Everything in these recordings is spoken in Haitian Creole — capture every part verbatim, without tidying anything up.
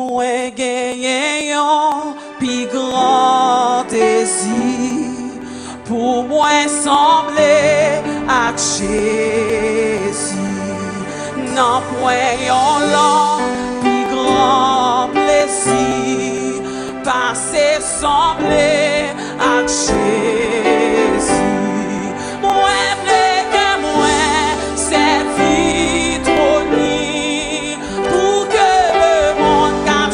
Mwen genyen yon pi gran dezi pou mwen sanble ak Jezi. Nanpwen yon lòt pi gran plezi pase sanble ak Jezi. Mwen vle kè mwen sèvi twòn li pou ke lemonn k ap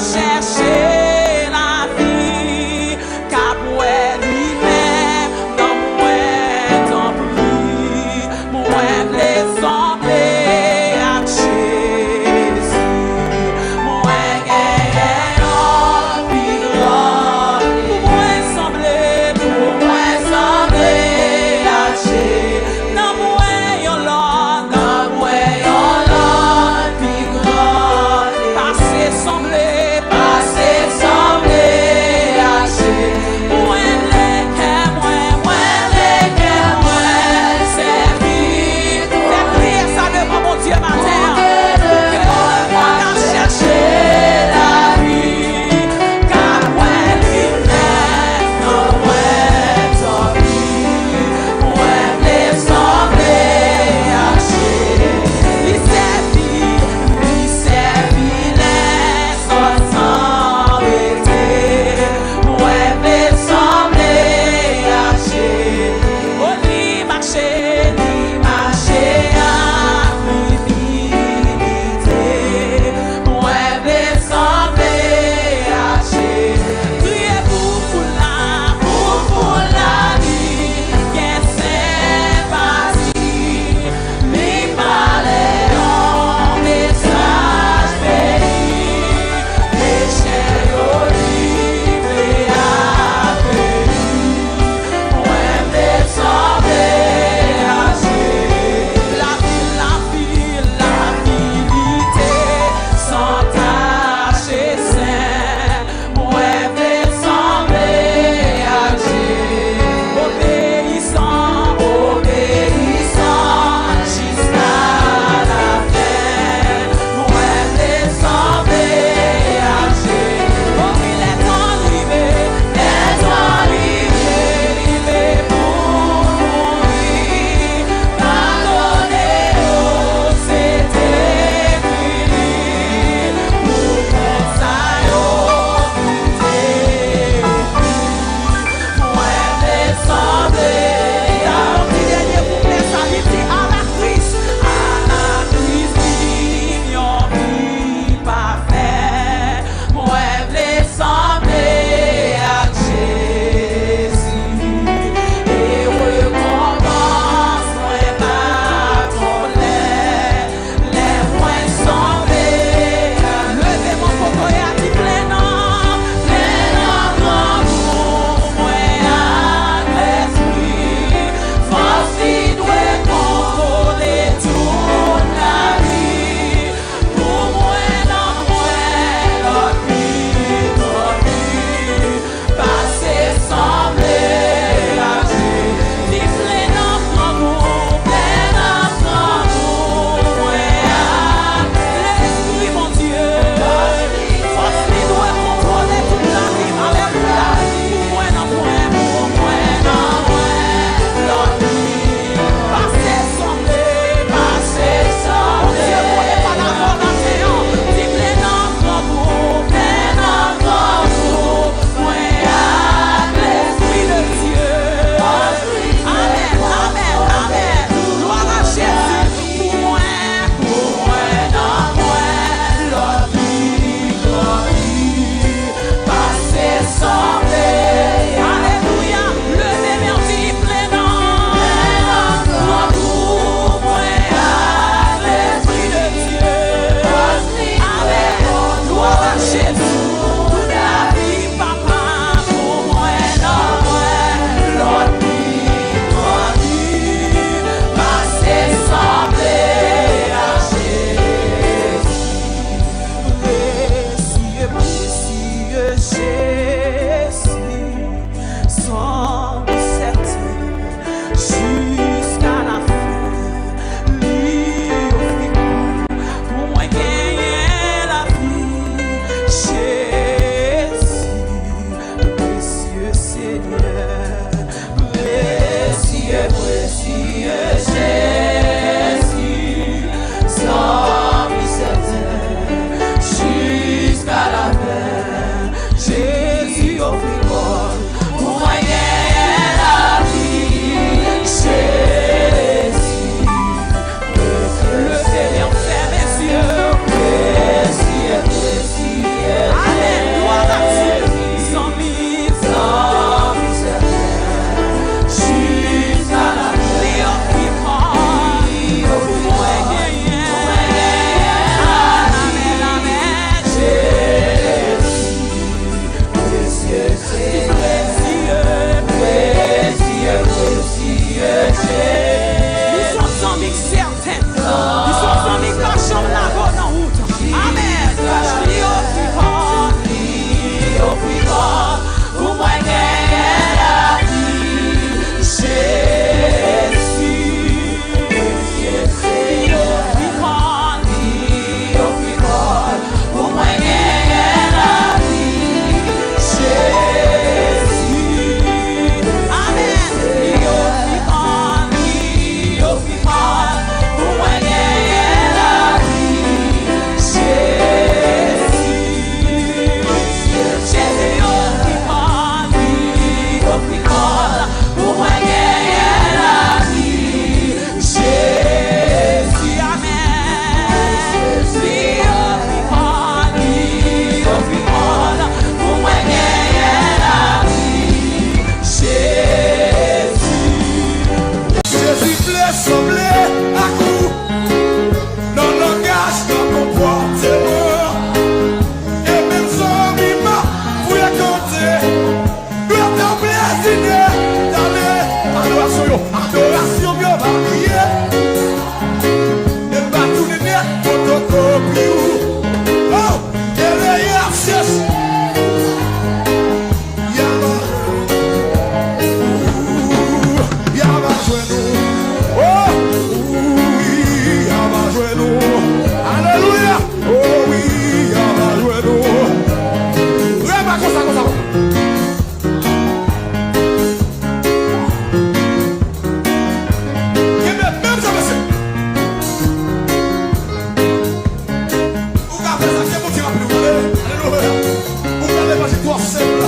Sèl la.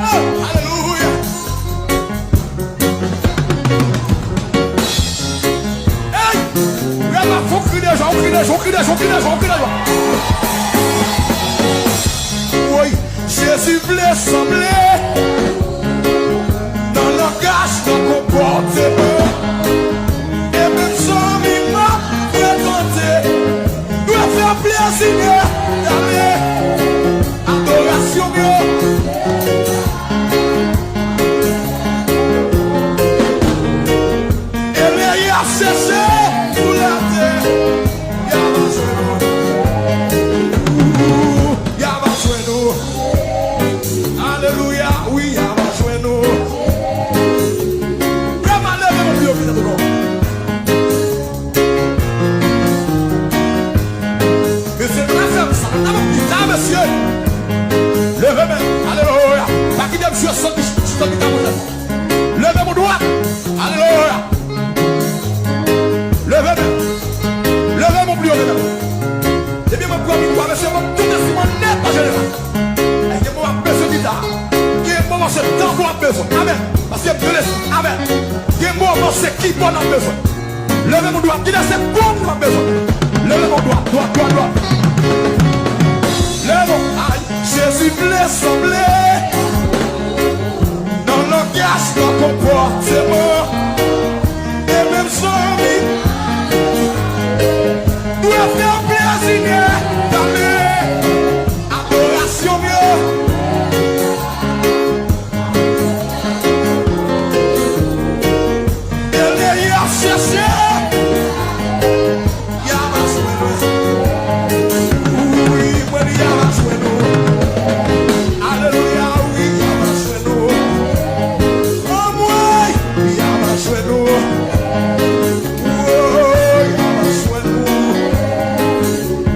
Oh, alelouya. Hey! Rema, fò w kri de jwa, w kri de jwa, w kri de jwa, w kri de jwa, w kri de jwa. Woy, Jezi vle sanble nan langaj, nan konpòteman. E menm zanmi m ap frekante dwe fè plezi Dye. Gade adorasyon m yo. E lè y ap chèche sou latè, y a va jwenn ou. Y a va jwenn ou. Alelouya, wi, y a va jwenn ou. Vrèman, leve men w pi wo, petèt ankò. Mesye, nou fè sa, nou fè sa, mesye. Leve men w. Alelouya. Pa kite m jwe san ki, san ki ta mwen. Leve men w dwat. Alelouya. Leve men w. Leve men w pi wo, leve men w. Ebyen, mwen pran mikwo a, mesye, mwen tout enstriman nèt an jeneral. Gen moman w ap bezwen gita. Gen moman se tanbou w ap bezwen. Amèn. Paske m de lespri. Amèn. Gen moman se kibòd w ap bezwen. Leve men w dwat. Kite se bon w ap bezwen. Leve men w dwat, dwat, dwat, dwat. Leve men w. Ay, Jezi vle sanble nan langaj, nan konpòteman. E menm zanmi dwe fè plezi Dye. Gade adorasyon m yo. E lè y ap chèche, y a va jwenn ou. Wi, mwen di y a va jwenn ou. Alelouya, wi, y a va jwenn ou. Anmwey, y a va jwenn ou. Woy, y a va jwenn ou.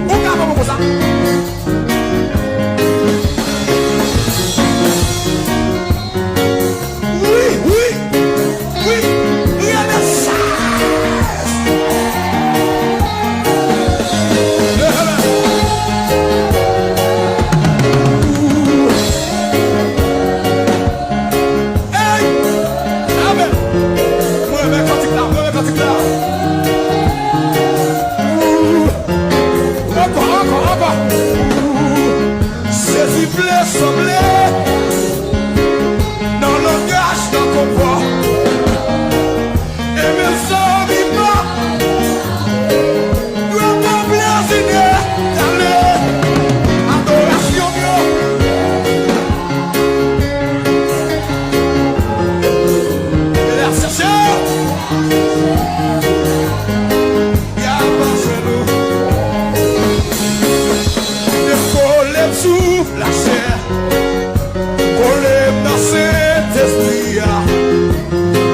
Ou ka ban mwen konsa? Wi, wi, wi, leve sa. Leve la. Hey! Amèn. Mwen renmen kantik la, mwen renmen kantik la. Ankò, ankò, ankò. Jezi vle sanble nan langaj, nan konpò. E mezanmi, pa dwe pa plezi Dye. Gade adorasyon m yo. Lè ap chèche, y a pa jwenn ou. Kole m sou lachè, kole m nan Sentespri a.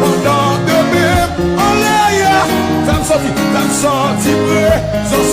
Pandan ke men m anlè a, fè m santi, fè m santi prezans